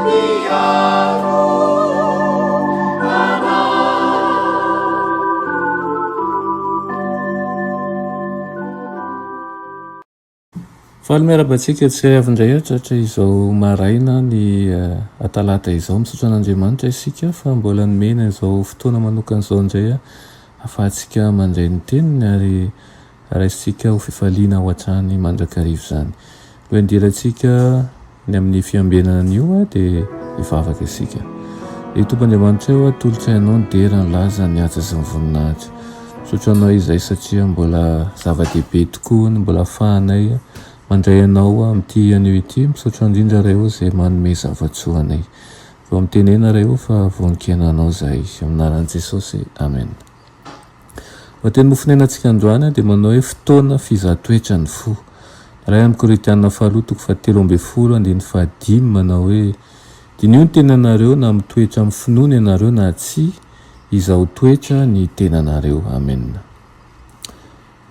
mpiaro anao. Faly miarahaba antsika tsirairay avy indray hatratra izao maraina ny talata izao. Misaotra an'Andriamanitra isika fa mbola nomena izao fotoana manokana izao indray ahafahantsika mandray ny teniny ary raisintsika ho fifaliana ho hatrany mandrakariva izany. Alohan'ny hidirantsika ny amin'ny fiambenana anio dia hivavaka isika. Ry Tompo Andriamanitray ô, atolotray Anao ny dera, ny laza, ny haja sy ny voninahitra. Misaotra Anao izay satria mbola zava-dehibe tokoa ny mbola ahafahanay mandray Anao amin'ity anio ity. Misaotra indrindra Ray ô izay manome zava-tsoa anay. Vao mitenena Ray ô fa vonon-kiaina Anao izahay. Amin'ny anaran'i Jesosy. Amen. Lohateny mofonainantsika androany dia manao hoe fotoana fizaha-toetra ny fo. Iray amin'ny Korintiana faharoa toko fahatelo ambin'ny folo andininy fahadimy manao hoe, Diniho ny tenanareo na mitoetra amin'ny finoana ianareo na tsia, izao toetra ny tenanareo. Amena.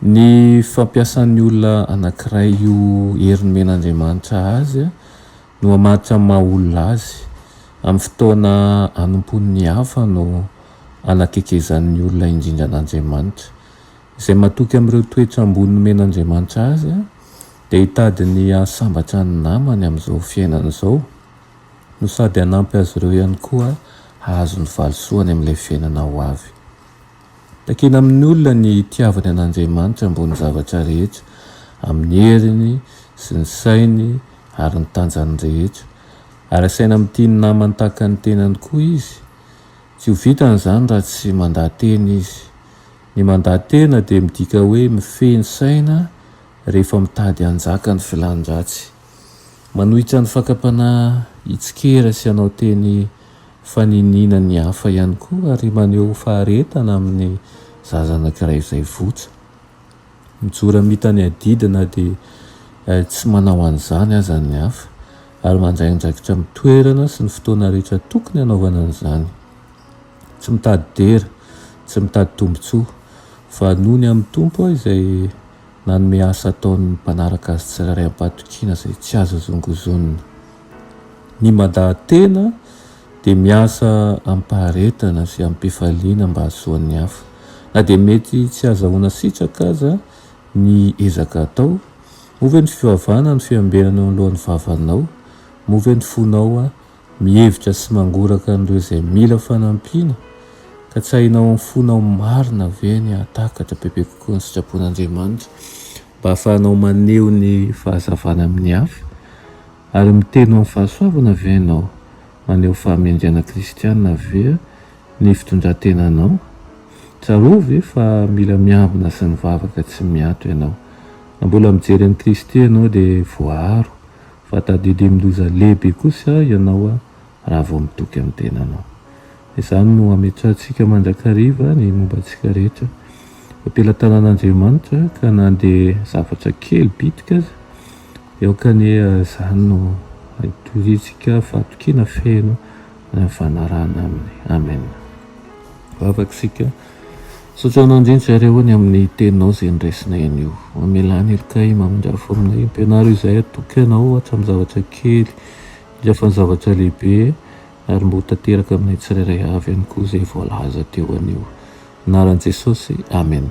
Ny fampiasan'ny olona anankiray io hery nomen'Andriamanitra azy no hamaritra ny maha olona azy. Amin'ny fotoana anompoany ny hafa no anakekezan'ny olona indrindra an'Andriamanitra. Izay matoky amin'ireo toetra ambony nomen'Andriamanitra azy dia hitady ny hahasambatra ny namany amin'izao fiainana izao no sady hanampy azy ireo ihany koa hahazo ny valisoa any amin'ilay fiainana ho avy. Takina amin'ny olona ny hitiavany an'Andriamanitra ambonin'ny zavatra rehetra, amin'ny heriny sy ny sainy ary ny tanjany rehetra. Ary asaina mitia ny namany tahaka ny tenany koa izy. Tsy ho vitany izany raha tsy mandà tena izy. Ny mandà tena dia midika hoe mifehy ny saina rehefa mitady hanjaka ny filàn-dratsy. Manohitra ny fakam-panahy hitsikera sy hanao teny faniniana ny hafa ihany koa ary maneho faharetana amin'ny zaza anankiray izay votsa. Mijoro hamita ny adidy na dia tsy manao an'izany aza ny hafa ary mandray andraikitra amin'ny toerana sy ny fotoana rehetra tokony hanaovana an'izany. Tsy mitady dera, tsy mitady tombontsoa fa noho ny amin'ny Tompo izay nanome asa ataon'ny mpanaraka azy tsirairay am-pahatokiana izay tsy azo azongozonina. Ny mandaha-tena dia miasa amim-paharetana sy amim-pifaliana mba hahasoan'ny hafa. Na dia mety tsy hahazahoana sitraka aza ny ezaka atao, moa ve ny fivavahana no fiambenana eo anoloan'ny vavanao? Moa ve ny fonao mihevitra sy mangoraka an'ireo izay mila fanampiana? Katsahinao amin'ny fonao marina ve ny hahatakatra bebe kokoa ny sitrapon'Andriamanitra mba hahafahanao maneho ny fahazavana amin'ny hafa? Ary miteny ho amin'ny fahasoavana ve ianao? Maneho fahamendrehana kristiana ve ny fitondran-tenanao? Tsarovy fa mila miambina sy mivavaka tsy miato ianao. Raha mbola mijery an'i Kristy ianao dia voaaro, fa tadidimin-doza lehibe kosa ianao raha vao mitoky amin'ny tenanao. Izany no hametrahantsika mandrakariva ny momba antsika rehetra eo am-pelatanan'Andriamanitra ka na dia zavatra kely bitika aza dia aoka anie izany no hitoriantsika fahatokiana feno any amin'ny fanarahana aminy. Amen. Vavaka isika. Misaotra anao indrindra izay reo ny amin'ny teninao izay noraisinay anio. Mamelà ny helokay, mamindrafo aminay, ampianaro izahay hatoky anao hatramin'ny zavatra kely indrindra fa ny zavatra lehibe ary mba ho tanteraka aminay tsirairay avy ihany koa izay voalaza teo anio. Anaran'i Jesosy, Amen.